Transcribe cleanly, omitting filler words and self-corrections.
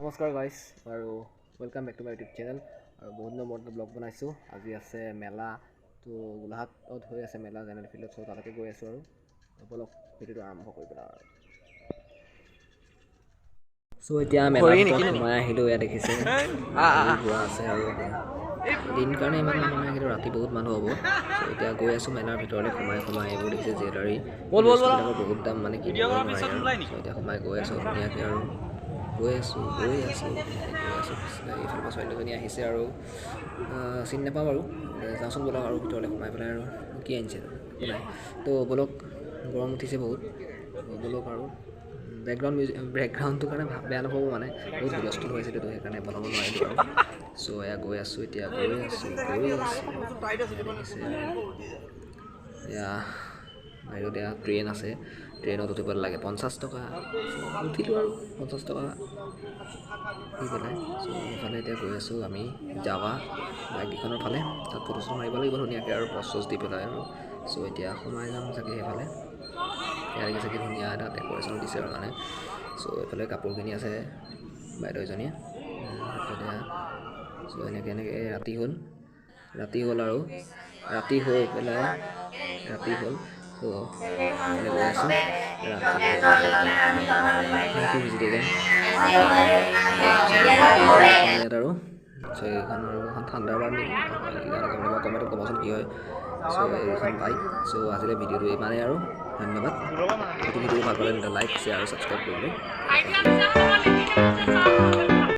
নমস্কাৰ গাইছ আৰু welcome back to my YouTube channel. আৰু বহুত দিনৰ মূৰত ব্লগ বনাইছোঁ। আজি আছে মেলা, তো গোলাঘাটত হৈ আছে মেলা জেনেৰেল ফিল্ডত, চ' তালৈকে গৈ আছোঁ। আৰু ব'লক, ভিডিঅ'টো আৰম্ভ কৰি পেলাওঁ। আৰু চ' এতিয়া মেলাৰ ভিতৰত সোমাই আহিলোঁ। ইয়াত দেখিছে ঘোঁৰা আছে আৰু দিন কাৰণে ইমান মানুহ নাই, কিন্তু ৰাতি বহুত মানুহ হ'ব। চ' এতিয়া গৈ আছোঁ মেলাৰ ভিতৰলৈ সোমাই সোমাই। এইবোৰ দেখিছে জুৱেলাৰী, বস্তুবিলাকৰ বহুত দাম, মানে কিনিব নোৱাৰি আৰু। চ' এতিয়া সোমাই গৈ আছোঁ ধুনীয়াকৈ আৰু গৈ আছোঁ, গৈ আছোঁ, গৈ আছোঁ। এইফালৰ পৰা ছোৱালী দুজনী আহিছে আৰু চিনি নাপাওঁ বাৰু। যাওঁচোন ব'লক আৰু ভিতৰলৈ সোমাই পেলাই। আৰু কি আনিছে একো নাই। তো ব'লক, গৰম উঠিছে বহুত, ব'লক। আৰু বেকগ্ৰাউণ্ড মিউজিক, বেকগ্ৰাউণ্ডটোৰ কাৰণে বেয়া নাপাব, মানে বহুত হুলস্থুল হৈ আছিলেতো, সেইকাৰণে বনাব নোৱাৰিলোঁ আৰু। চ' এয়া গৈ আছোঁ, এতিয়া গৈ আছোঁ, গৈ আছোঁ। দেখিছে, এয়া বাহিৰত এয়া ট্ৰেইন আছে। ট্ৰেইনত উঠিব লাগে 50 টকা। উঠিলোঁ আৰু 50 টকা দি পেলাই। চ' সেইফালে এতিয়া গৈ আছোঁ আমি জাৱা বাইককেইখনৰ ফালে। তাত ফটো চটো মাৰিব লাগিব ধুনীয়াকৈ আৰু পজ চজ দি পেলাই আৰু। চ' এতিয়া সোমাই যাম চাগে সেইফালে। এয়া দেখিছে, কি ধুনীয়া এটা ডেক'ৰেশ্যন দিছে আৰু মানে। চ' এইফালে কাপোৰ কিনি আছে বাইদেউ এজনীয়ে। এতিয়া চ' এনেকৈ এনেকৈ ৰাতি হ'ল, ৰাতি হ'ল আৰু ৰাতি হৈ পেলাই ৰাতি হ'ল। চ' গৈ আছোঁ ৰাতি ভিজি ইয়াত আৰু। চ' এইখন আৰু এখন থাণ্ডাৰবাৰ্ড নেকি কমেণ্টত ক'বচোন কি হয়। চ' এইখন বাইক। চ' আজিলৈ ভিডিঅ'টো ইমানেই আৰু ধন্যবাদ। এইটো ভিডিঅ' ভাল পালে লাইক, শ্বেয়াৰ আৰু ছাবস্ক্ৰাইব কৰিবলৈ।